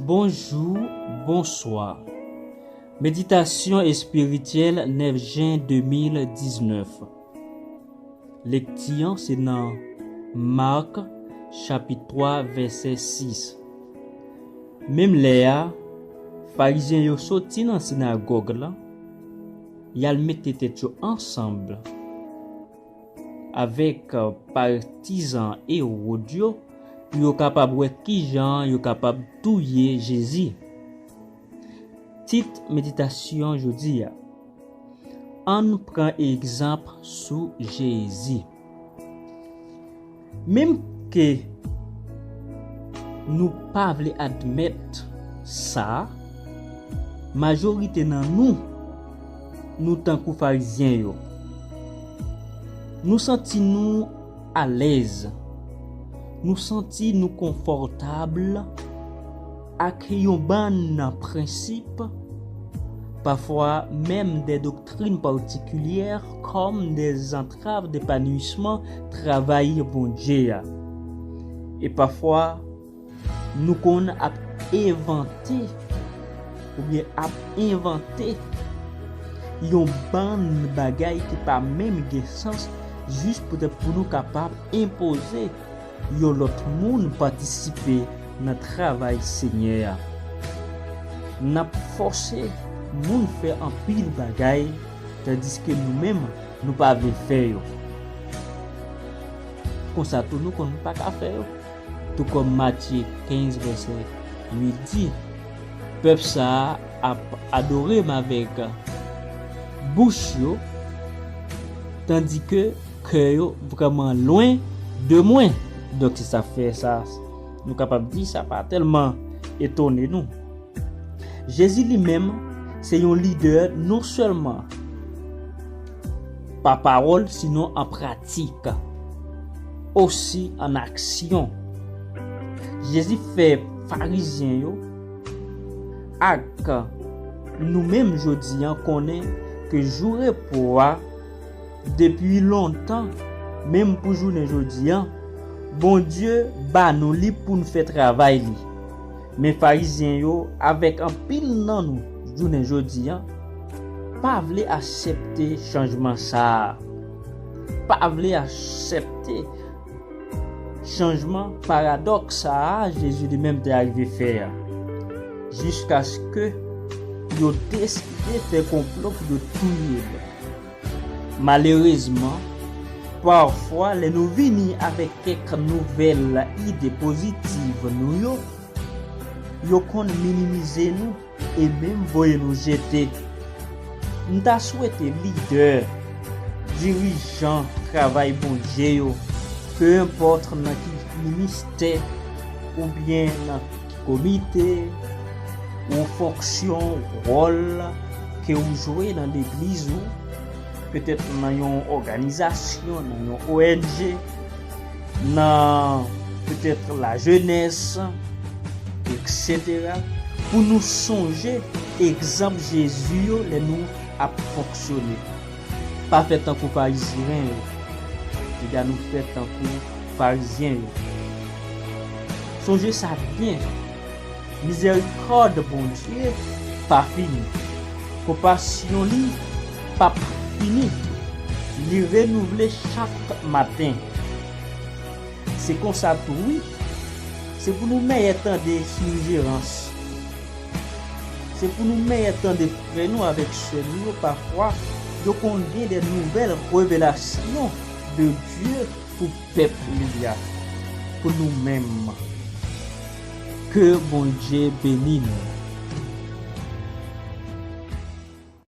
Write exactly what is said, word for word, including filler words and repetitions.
Bonjou, bonswa. Meditasyon espirityèl nèf jen de mil diznèf. Lekti an se nan Mak, chapit twa, vèsè sis. Menm lè a, Farizyen yo soti nan sinagòg la, y al mete tèt yo ansanm avèk patizan Ewòd yo pou yo kapab wè kijan yo kapab touye Jezi. Tit meditasyon jodi a: Ann pran egzanp sou Jezi. Menm ke nou pa vle admèt sa, majorite nan nou, nou tankou Farizyen yo. Nou santi nou alèz. Nou santi nou konfòtab ak yon bann prensip, pafwa menm de doktrin patikilyè, kòm de zantrav depanouisman travay Bondye a. E pafwa, nou konn ap envante oubyen ap envante yon bann bagay ki pa menm gen sans, jis poutèt pou nou kapab enpoze yon lòt moun patisipe nan travay Senyè a. N ap fòse moun fè anpil bagay, tandiske nou menm, nou pa vle fè yo. Konsa tou, nou konn pa ka fè yo. Tou kòm Matye kenz vèsè uit di, pèp sa a ap adore m avèk bouch yo, tandike kè yo vrèman lwen de mwen. Donk, se sa k fè sa, nou kapab di sa pa tèlman etone nou. Jezi li menm se yon lidè non sèlman pa pawòl, sinon an pratik, osi an aksyon. Jezi fè Farizyen yo ak nou menm jodi a konnen ke jou repo a, depi lontan, menm pou jounen jodi a, Bondye ba nou li pou n fè travay li. Men Farizyen yo, avèk anpil nan nou, jounen jodi a, pa vle aksepte chanjman sa a. Pa vle aksepte chanjman paradòks sa a Jezi li menm te arive fè a, jiskaske yo deside fè konplo pou yo touye l. Malerezman, pafwa, lè nou vini avèk kèk nouvèl ide pozitiv nou yo, yo konn minimize nou e menm voye nou jete. M ta swete lidè, dirijan travay Bondye yo, pe enpòt nan ki ministè oubyen nan ki komite, ou fonksyon, wòl ke ou jwe nan legliz ou, petèt nan yon òganizasyon, nan yon O N G, nan petèt lajenès, etsetera, pou nou sonje egzanp Jezi yo lè nou ap fonksyone. Pa fè tankou Farizyen yo, piga nou fè tankou Farizyen yo. Sonje sa byen, mizèrikòd Bondye pa fini. Konpasyon li p ap fini. Li renouvle chak maten. Se konsa tou, wi, se pou nou mèyè tande sijerans. Se pou nou mèyè tande frè nou avèk sè nou yo, pafwa, yo konn gen de nouvèl revelasyon de Dye pou pèp li a, pou nou menm. Ke Bondye beni nou.